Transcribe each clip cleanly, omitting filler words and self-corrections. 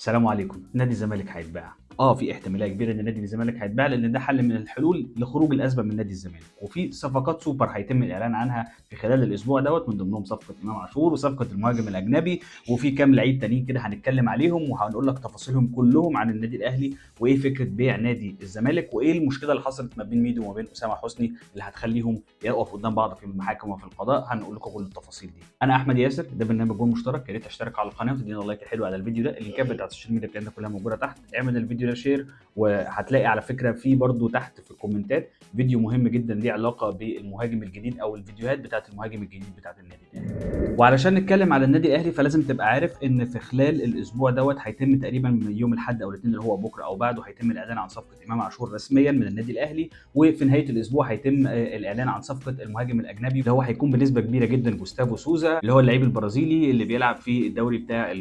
السلام عليكم. نادي الزمالك هيتباع. في احتمالية كبيرة ان نادي الزمالك هيتباع، لان ده حل من الحلول لخروج الازمة من نادي الزمالك. وفي صفقات سوبر هيتم الاعلان عنها في خلال الاسبوع دوت، من ضمنهم صفقة امام عاشور وصفقه المهاجم الاجنبي، وفي كام لعيب تانيين كده هنتكلم عليهم وهنقول لك تفاصيلهم كلهم عن النادي الاهلي، وايه فكرة بيع نادي الزمالك، وايه المشكلة اللي حصلت ما بين ميدو وما بين اسامة حسني اللي هتخليهم يقفوا قدام بعض في المحاكم وفي القضاء. هنقول لكم كل التفاصيل دي. انا احمد ياسر، ده برنامج جول مشترك. يا ريت تشترك على القناة وتدينا like الحلو على الفيديو ده. اللينكات بتاعت ال social media بتاعتنا كلها موجودة تحت. اعمل الفيديو ده share، وهتلاقي على فكرة في برضو تحت في الكومنتات فيديو مهم جدا ليه علاقة بالمهاجم الجديد او الفيديوهات بتاعت المهاجم الجديد بتاعت النادي الاهلي. وعلشان نتكلم على النادي الاهلي فلازم تبقى عارف ان في خلال الاسبوع دوت هيتم تقريبا من يوم الاحد او الاثنين اللي هو بكره او بعده هيتم الاعلان عن صفقة امام عاشور رسميا من النادي الاهلي، وفي نهاية الاسبوع هيتم الاعلان عن صفقة المهاجم الاجنبي اللي هو هيكون بنسبة كبيرة جدا جوستافو سوزا، اللي هو اللعيب البرازيلي اللي بيلعب في الدوري بتاع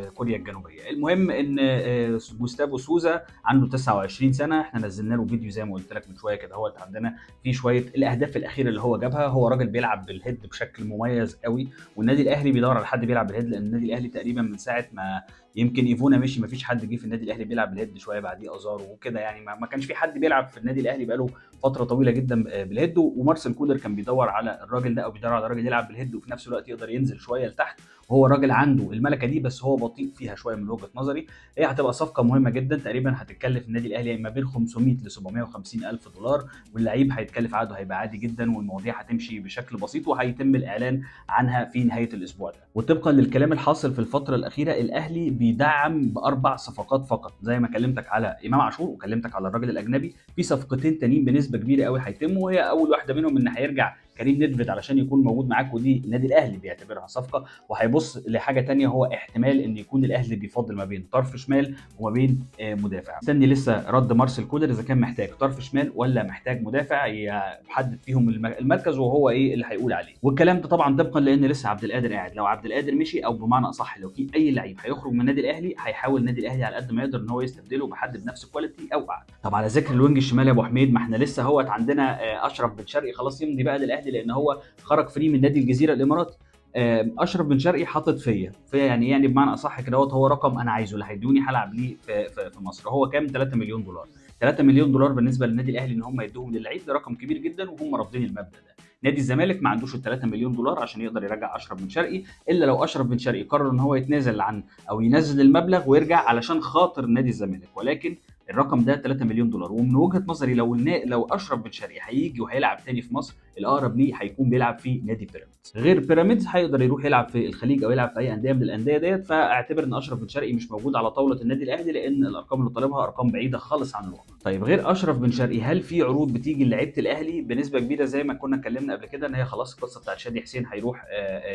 كوريا الجنوبية. المهم ان جوستافو سوزا عنده 29 سنة، احنا نزلنا له فيديو زي ما قلت لك من شوية كده، هو عندنا في شوية الاهداف الاخيرة اللي هو جابها. هو راجل بيلعب بال head بشكل مميز قوي، والنادي الاهلي بيدور على حد بيلعب بال head، لان النادي الاهلي تقريبا من ساعة ما يمكن ايفونا مشي ما فيش حد جه في النادي الاهلي بيلعب بال head، شوية بعديه ازارو وكده، يعني ما كانش في حد بيلعب في النادي الاهلي بقاله فترة طويلة جدا بال head. ومارسيل كولر كان بيدور على الراجل ده، او بيدور على راجل يلعب بال head وفي نفس الوقت يقدر ينزل شوية لتحت، وهو راجل عنده الملكة دي بس هو بطيء فيها شوية من وجهه نظري. هي هتبقى صفقة مهمة جدا، تقريبا هتتكلف النادي الاهلي ما بين 500 ل 750 الف دولار، واللعيب هيتكلف عقده هيبقى عادي جدا، والمواضيع هتمشي بشكل بسيط، وهيتم الاعلان عنها في نهاية الاسبوع ده. وطبقا للكلام الحاصل في الفترة الاخيرة، الاهلي بيدعم باربع صفقات فقط، زي ما كلمتك على امام عاشور وكلمتك على الراجل الاجنبي. في صفقتين تانيين بنسبة كبيرة قوي هيتموا، وهي اول واحدة منهم ان هيرجع كريم نيدفيد علشان يكون موجود معاك، ودي النادي الاهلي بيعتبرها صفقة. وهيبص لحاجة تانية، هو احتمال ان يكون الاهلي بيفضل ما بين طرف شمال وما بين مدافع. مستني لسه رد مارسيل كولر اذا كان محتاج طرف شمال ولا محتاج مدافع، يحدد فيهم المركز وهو ايه اللي هيقول عليه. والكلام ده طبعا طبقا لان لسه عبد القادر قاعد. لو عبد القادر مشي، او بمعنى اصح لو في اي لعيب هيخرج من النادي الاهلي، هيحاول النادي الاهلي على قد ما يقدر ان هو يستبدله بحد بنفس quality او اعلى. طب على ذكر ال wing الشمال يا ابو حميد، ما احنا لسه هوت عندنا اشرف بن شرقي خلاص يمضي بقى للاهلي، لان هو خرج free من نادي الجزيرة الاماراتي. اشرف بن شرقي حاطط فيا يعني بمعنى اصح كده هو رقم انا عايزه، اللي هيدوني هلعب ليه في مصر. هو كام؟ 3 مليون دولار. 3 مليون دولار بالنسبة للنادي الاهلي ان هم يدوهم للعيب ده رقم كبير جدا، وهم رافضين المبدا ده. نادي الزمالك ما عندوش ال 3 مليون دولار عشان يقدر يرجع اشرف بن شرقي، الا لو اشرف بن شرقي قرر ان هو يتنازل عن او ينزل المبلغ ويرجع علشان خاطر نادي الزمالك. ولكن الرقم ده 3 مليون دولار، ومن وجهه نظري لو اشرف بن شرقي هيجي وهيلعب تاني في مصر، الاقرب ليه هيكون بيلعب في نادي بيراميدز. غير بيراميدز هيقدر يروح يلعب في الخليج او يلعب في اي اندية من الاندية ديت. فاعتبر ان اشرف بن شرقي مش موجود على طاولة النادي الاهلي، لان الارقام اللي طالبها ارقام بعيدة خالص عن الواقع. طيب غير اشرف بن شرقي، هل في عروض بتيجي لعيبة الاهلي بنسبة كبيرة؟ زي ما كنا اتكلمنا قبل كده ان هي خلاص القصة بتاعت شادي حسين هيروح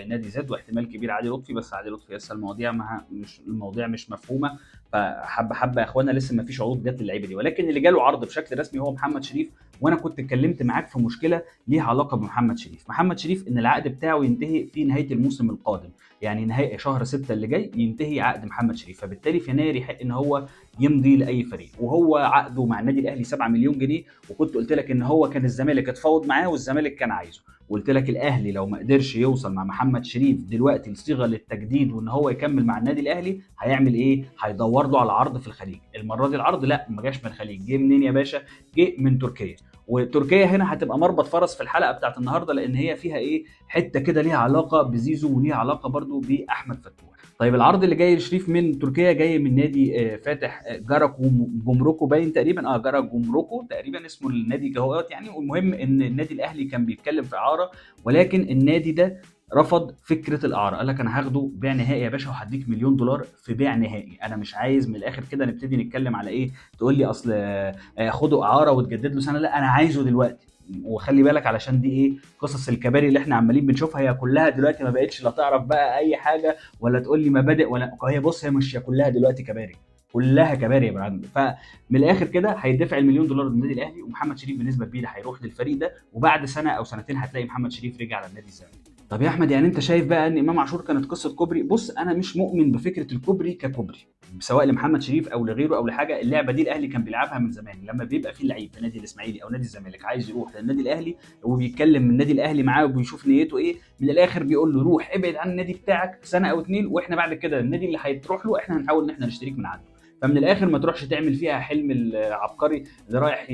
نادي زد، واحتمال كبير علي لطفي، بس علي لطفي لسه المواضيع مش المواضيع مش مفهومه، فحبه حبه يا اخوانا لسه ما فيش عروض جت للعيبة دي. ولكن اللي جاله عرض بشكل رسمي هو محمد شريف، وانا كنت اتكلمت معاك في مشكلة ليها علاقة بمحمد شريف. محمد شريف ان العقد بتاعه ينتهي في نهاية الموسم القادم، يعني نهاية شهر 6 اللي جاي ينتهي عقد محمد شريف، فبالتالي في يناير يحق ان هو يمضي لاي فريق، وهو عقده مع النادي الاهلي 7 مليون جنيه. وكنت قلت لك ان هو كان الزمالك اتفاوض معاه والزمالك كان عايزه، وقلت لك الاهلي لو ما قدرش يوصل مع محمد شريف دلوقتي لصيغه للتجديد وان هو يكمل مع النادي الاهلي هيعمل ايه؟ هيدور له على عرض في الخليج. المرة دي العرض لا ما جاش من الخليج، جه منين يا باشا؟ جه من تركيا. وتركيا هنا هتبقى مربط فرس في الحلقة بتاعت النهارده، لان هي فيها ايه؟ حتة كده ليها علاقة بزيزو وليها علاقة برضو باحمد فتوح. طيب العرض اللي جاي لشريف من تركيا جاي من نادي فاتح جارا جمركو، باين تقريبا جارا جمركو تقريبا اسمه النادي كهوت يعني. والمهم ان النادي الاهلي كان بيتكلم في اعاره، ولكن النادي ده رفض فكرة الاعارة، قال لك انا هاخده بيع نهائي يا باشا وهديك مليون دولار في بيع نهائي، انا مش عايز من الاخر كده نبتدي نتكلم على ايه، تقول لي اصل خده اعاره وتجدد له سنة، لا انا عايزه دلوقتي. وخلي بالك علشان دي ايه قصص الكباري اللي احنا عمالين بنشوفها، هي كلها دلوقتي ما بقتش لا تعرف بقى اي حاجة ولا تقول لي مبادئ ولا هي، بص هي مش كلها دلوقتي كباري، كلها كباري يا معلم. فمن الاخر كده هيدفع المليون دولار للنادي الاهلي، ومحمد شريف بنسبة كبيرة هيروح للفريق ده، وبعد سنة او سنتين هتلاقي محمد شريف رجع على النادي الزمالك. طب يا احمد يعني انت شايف بقى ان امام عاشور كانت قصة كوبري؟ بص، انا مش مؤمن بفكره الكوبري ككوبري، سواء لمحمد شريف او لغيره او لحاجة. اللعبة دي الاهلي كان بيلعبها من زمان، لما بيبقى في لعيب في نادي الاسماعيلي او نادي الزمالك عايز يروح للنادي الاهلي وبيتكلم من النادي الاهلي معاه وبيشوف نيته ايه، من الاخر بيقول له روح ابعد عن النادي بتاعك سنة او اتنين، واحنا بعد كده النادي اللي هتروح له احنا هنحاول ان احنا نشتريك من عنده. فمن الاخر ما تروحش تعمل فيها حلم العبقري اللي رايح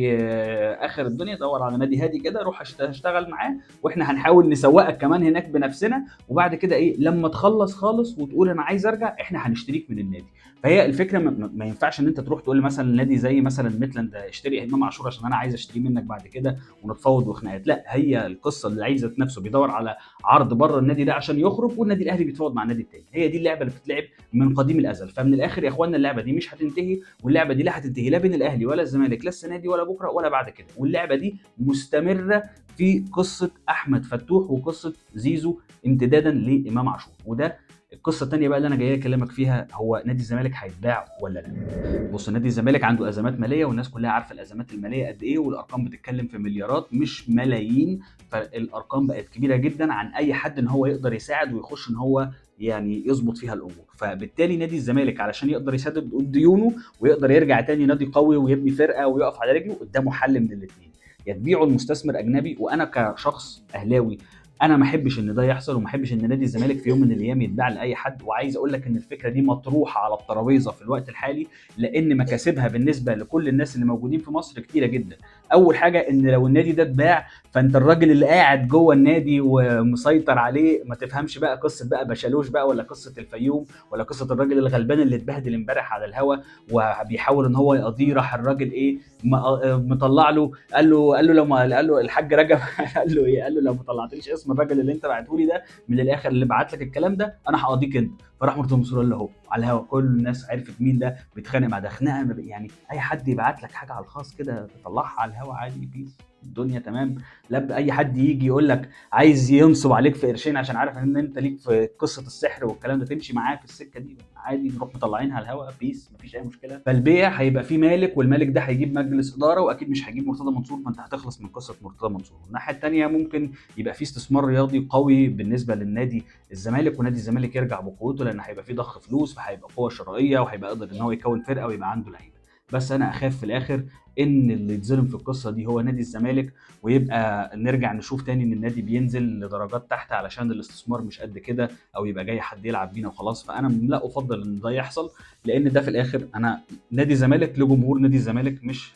اخر الدنيا، دور على نادي هادي كده روح اشتغل معاه، واحنا هنحاول نسوقك كمان هناك بنفسنا، وبعد كده ايه لما تخلص خالص وتقول انا عايز ارجع احنا هنشتريك من النادي. فهي الفكرة ما ينفعش ان انت تروح تقول مثلا نادي زي مثلا ميتلاند اشتري امام عاشور عشان انا عايز اشتريه منك بعد كده ونتفاوض وخناقات. لا، هي القصة اللي عايز ذات نفسه بيدور على عرض بره النادي ده عشان يخرج، والنادي الاهلي بيتفاوض مع النادي التاني. هي دي اللعبة اللي بتتلعب من قديم الازل. فمن الاخر يا اخوانا اللعبة دي مش هتنتهي، واللعبة دي لا هتنتهي لا بين الاهلي ولا الزمالك، لا السنة دي ولا بكره ولا بعد كده. واللعبة دي مستمرة في قصة احمد فتوح وقصة زيزو امتدادا لامام عاشور. وده القصة الثانية بقى اللي انا جاي اكلمك فيها، هو نادي الزمالك هيتباع ولا لا؟ بص، نادي الزمالك عنده ازمات ماليه، والناس كلها عارفه الازمات المالية قد ايه، والارقام بتتكلم في مليارات مش ملايين، فالارقام بقت كبيرة جدا عن اي حد ان هو يقدر يساعد ويخش ان هو يعني يظبط فيها الامور. فبالتالي نادي الزمالك علشان يقدر يسدد ديونه ويقدر يرجع تاني نادي قوي ويبني فرقه ويقف على رجله، قدامه حل من الاثنين، يا تبيعه لمستثمر اجنبي. وانا كشخص اهلاوي انا ما احبش ان ده يحصل، وما احبش ان نادي الزمالك في يوم من الايام يتباع لاي حد. وعايز اقول لك ان الفكرة دي مطروحة على الترابيزة في الوقت الحالي، لان مكاسبها بالنسبة لكل الناس اللي موجودين في مصر كتيرة جدا. اول حاجة ان لو النادي ده اتباع، فانت الراجل اللي قاعد جوه النادي ومسيطر عليه، ما تفهمش بقى قصة بقى بشالوش بقى، ولا قصة الفيوم، ولا قصة الراجل الغلبان اللي اتبهدل امبارح على الهوا وبيحاول ان هو يقضيه، راح الراجل ايه مطلع له، قال له لو ما قال له الحاج رجب قال له ايه، قال له لو ما طلعتليش اسم الراجل اللي انت بعته لي ده من الاخر اللي بعت لك الكلام ده انا هقاضيك انت. فراح مرتضى منصور قال له اهو على الهوا، كل الناس عرفت مين ده بيتخانق مع ده خناقه. يعني اي حد يبعت لك حاجة على الخاص كده تطلعها على الهوا عادي، peace الدنيا تمام. لا اي حد يجي يقول لك عايز ينصب عليك في قرشين عشان عارف ان انت ليك في قصة السحر والكلام ده، تمشي معاه في السكة دي عادي، نروح مطلعينها على الهوا peace، مفيش اي مشكلة. فالبيع هيبقى فيه مالك، والمالك ده هيجيب مجلس ادارة، واكيد مش هيجيب مرتضى منصور، فانت هتخلص من قصة مرتضى منصور. الناحية الثانية ممكن يبقى فيه استثمار رياضي قوي بالنسبة للنادي الزمالك، ونادي الزمالك يرجع بقوته، لان هيبقى فيه ضخ فلوس، فهيبقى قوة شرائية، وهيبقى قادر ان هو يكون فرقه ويبقى عنده لعيبة. بس انا اخاف في الاخر ان اللي يتظلم في القصة دي هو نادي الزمالك، ويبقى نرجع نشوف تاني ان النادي بينزل لدرجات تحت علشان الاستثمار مش قد كده، او يبقى جاي حد يلعب بينا وخلاص. فانا لا افضل ان ده يحصل، لان ده في الاخر انا نادي الزمالك لجمهور نادي الزمالك، مش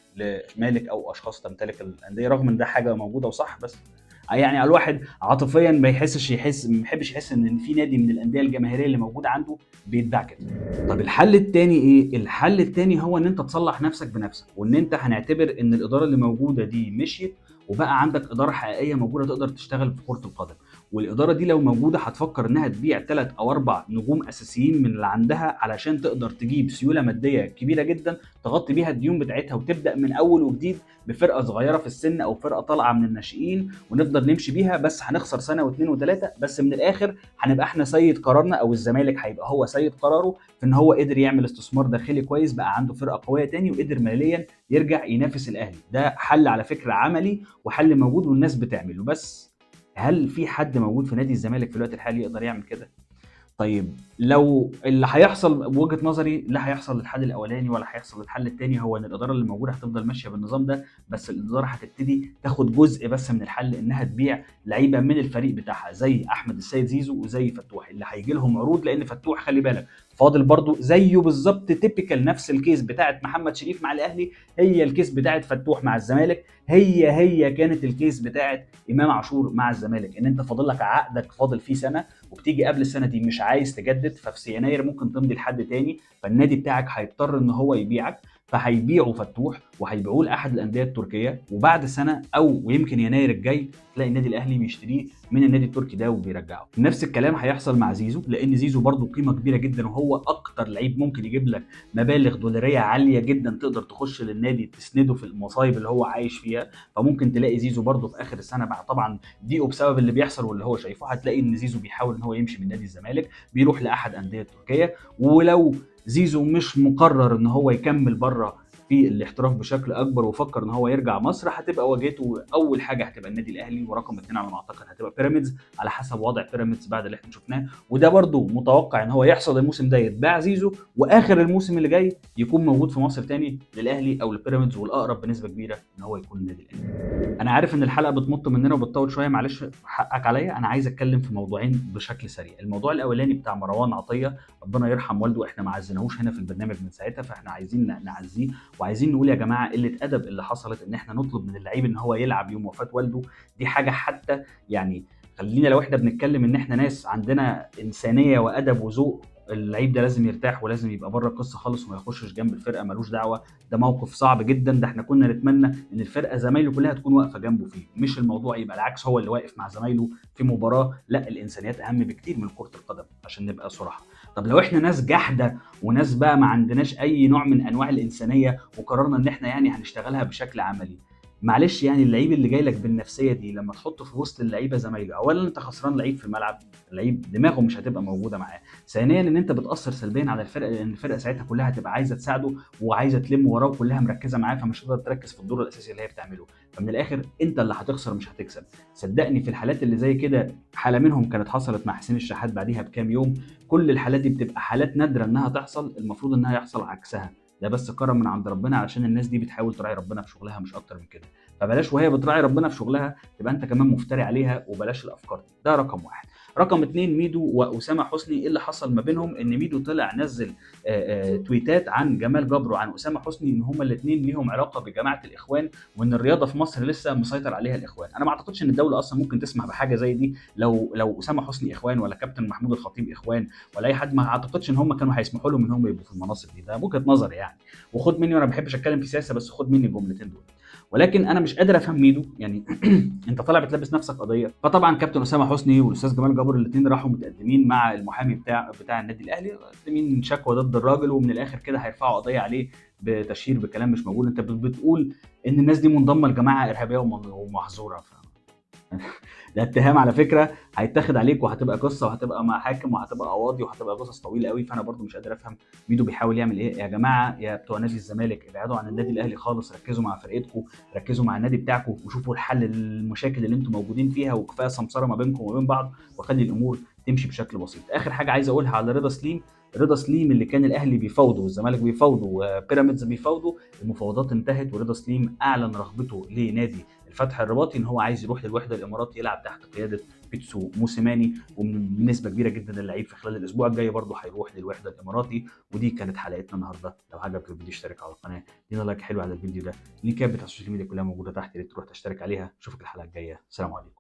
لمالك او اشخاص تمتلك الاندية، رغم ان ده حاجة موجودة وصح، بس يعني الواحد عاطفيا ما يحسش يحس ما يحبش يحس ان في نادي من الاندية الجماهيرية اللي موجودة عنده بيتباع كده. طب الحل الثاني ايه؟ الحل الثاني هو ان انت تصلح نفسك بنفسك، وان انت هنعتبر ان الادارة اللي موجودة دي مشيت، وبقى عندك ادارة حقيقية موجودة تقدر تشتغل في كره القدم. والادارة دي لو موجودة هتفكر انها تبيع 3 أو 4 نجوم اساسيين من اللي عندها علشان تقدر تجيب سيولة مادية كبيرة جدا تغطي بيها الديون بتاعتها، وتبدا من اول وجديد بفرقة صغيرة في السن او فرقه طالعه من الناشئين، ونفضل نمشي بيها. بس هنخسر سنة واثنين وثلاثة، بس من الاخر هنبقى احنا سيد قرارنا، او الزمالك هيبقى هو سيد قراره في ان هو قدر يعمل استثمار داخلي كويس، بقى عنده فرقه قوية تاني، وقدر ماليا يرجع ينافس الاهلي. ده حل على فكرة عملي وحل موجود والناس بتعمله. بس هل في حد موجود في نادي الزمالك في الوقت الحالي يقدر يعمل كده؟ طيب لو اللي هيحصل بوجهة نظري لا هيحصل الحل الاولاني ولا هيحصل الحل الثاني، هو ان الادارة اللي موجودة هتفضل ماشية بالنظام ده، بس الادارة هتبتدي تاخد جزء بس من الحل، انها تبيع لعيبة من الفريق بتاعها زي احمد السيد زيزو وزي فتوح اللي هيجي لهم عروض، لان فتوح خلي بالك فاضل برضو زيه بالظبط typical نفس ال case بتاعت محمد شريف مع الاهلي، هي ال case بتاعت فتوح مع الزمالك، هي كانت ال case بتاعت امام عاشور مع الزمالك، ان انت فاضل لك عقدك فاضل فيه سنة، وبتيجي قبل السنة دي مش عايز تجدد، ففي يناير ممكن تمضي لحد تاني، فالنادي بتاعك هيضطر ان هو يبيعك، فهيبيعوا فتوح وهيبيعوه لاحد الاندية التركية، وبعد سنة او ويمكن يناير الجاي تلاقي النادي الاهلي بيشتريه من النادي التركي ده وبيرجعه. نفس الكلام هيحصل مع زيزو، لان زيزو برده قيمة كبيرة جدا، وهو اكتر لعيب ممكن يجيب لك مبالغ دولاريه عالية جدا تقدر تخش للنادي تسنده في المصايب اللي هو عايش فيها. فممكن تلاقي زيزو برده في اخر السنة بعد طبعا ضيقه بسبب اللي بيحصل واللي هو شايفه، هتلاقي ان زيزو بيحاول ان هو يمشي من نادي الزمالك، بيروح لاحد اندية تركيا. ولو زيزو مش مقرر ان هو يكمل بره في الاحتراف بشكل اكبر وفكر ان هو يرجع مصر، هتبقى واجهته اول حاجة هتبقى النادي الاهلي، ورقم 2 على ما اعتقد هتبقى بيراميدز، على حسب وضع بيراميدز بعد اللي احنا شفناه. وده برده متوقع ان هو يحصل الموسم ده يتباع زيزو، واخر الموسم اللي جاي يكون موجود في مصر تاني للاهلي او لبيراميدز، والاقرب بنسبة كبيرة ان هو يكون النادي الاهلي. انا عارف ان الحلقة بتمط مننا وبتطول شوية، معلش حقك عليا. انا عايز اتكلم في موضوعين بشكل سريع. الموضوع الاولاني بتاع مروان عطية، ربنا يرحم والده، احنا ما عزيناهوش هنا في البرنامج من ساعتها، فاحنا عايزين نعزيه وعايزين نقول يا جماعة قلة ادب اللي حصلت ان احنا نطلب من اللعيب ان هو يلعب يوم وفاه والده، دي حاجة حتى يعني خلينا لو احنا بنتكلم ان احنا ناس عندنا انسانيه وادب وذوق، اللعيب ده لازم يرتاح ولازم يبقى بره القصة خالص وما يخشش جنب الفرقة، ملوش دعوه، ده موقف صعب جدا، ده احنا كنا نتمنى ان الفرقة زمايله كلها تكون واقفة جنبه فيه، مش الموضوع يبقى العكس هو اللي واقف مع زمايله في مباراة. لا، الانسانيات اهم بكتير من كره القدم عشان نبقى صراحة. طب لو احنا ناس جحده وناس بقى ما عندناش اي نوع من انواع الانسانية وقررنا ان احنا يعني هنشتغلها بشكل عملي، معلش يعني اللعيب اللي جاي لك بالنفسيه دي لما تحطه في وسط اللعيبة زمايله، اولا انت خسران لعيب في الملعب، اللعيب دماغه مش هتبقى موجودة معاه، ثانيا ان انت بتاثر سلبيا على الفرقة، لان الفرقة ساعتها كلها هتبقى عايزه تساعده وعايزه تلم وراه وكلها مركزه معاه، فمش هتقدر تركز في الدور الاساسي اللي هي بتعمله، فمن الاخر انت اللي هتخسر مش هتكسب. صدقني في الحالات اللي زي كده، حاله منهم كانت حصلت مع حسين الشحات بعديها بكام يوم، كل الحالات دي بتبقى حالات نادرة انها تحصل، المفروض انها يحصل عكسها، ده بس كرم من عند ربنا علشان الناس دي بتحاول تراعي ربنا في شغلها مش اكتر من كده، فبلاش وهي بتراعي ربنا في شغلها تبقى انت كمان مفتري عليها، وبلاش الافكار دي. ده رقم واحد. رقم 2، ميدو واسامة حسني، ايه اللي حصل ما بينهم؟ ان ميدو طلع نزل تويتات عن جمال جبر وعن اسامة حسني ان هما الاثنين ليهم علاقة بجماعة الاخوان، وان الرياضة في مصر لسه مسيطر عليها الاخوان. انا ما اعتقدش ان الدولة اصلا ممكن تسمح بحاجة زي دي، لو اسامة حسني اخوان ولا كابتن محمود الخطيب اخوان ولا اي حد، ما اعتقدش ان هم كانوا هيسمحوا لهم ان هم يبقوا في المناصب دي، ده وجهه نظري يعني. وخد مني، وانا ما بحبش اتكلم في سياسة، بس خد مني الجملتين دول. ولكن انا مش قادر افهم ميدو، يعني انت طالع بتلبس نفسك قضية. فطبعا كابتن اسامة حسني والاستاذ جمال جبر الاثنين راحوا متقدمين مع المحامي بتاع النادي الاهلي، مقدمين شكوى ضد الراجل، ومن الاخر كده هيرفعوا قضية عليه بتشهير بكلام مش موجود. انت بتقول ان الناس دي منضمه لجماعة ارهابية ومحظوره، ده اتهام على فكرة هيتاخد عليك، وهتبقى قصة وهتبقى محاكم وهتبقى قواضي وهتبقى قصص طويلة قوي. فانا برضو مش قادر افهم ميدو بيحاول يعمل ايه. يا جماعة يا بتوع نادي الزمالك، ابعدوا عن النادي الاهلي خالص، ركزوا مع فرقتكم، ركزوا مع النادي بتاعكم، وشوفوا الحل للمشاكل اللي انتم موجودين فيها، وكفاية سمسره ما بينكم وما بين بعض، وخلي الامور تمشي بشكل بسيط. اخر حاجة عايز اقولها على رضا سليم، رضا سليم اللي كان الاهلي بيفاوضه والزمالك بيفاوضه وبيراميدز بيفاوضه، المفاوضات انتهت، ورضا سليم اعلن رغبته لنادي الفتح الرباطي ان هو عايز يروح للوحدة الاماراتي يلعب تحت قيادة بيتسو موسيماني، وبنسبة كبيرة جدا اللعيب في خلال الاسبوع الجاي برضه هيروح للوحدة الاماراتي. ودي كانت حلقتنا النهارده، لو عجبك الفيديو اشترك على القناة، ادينا like حلو على الفيديو ده، اللينكات بتاع ال social media كلها موجودة تحت، يا ريت تروح تشترك عليها. اشوفك الحلقة الجاية، سلام عليكم.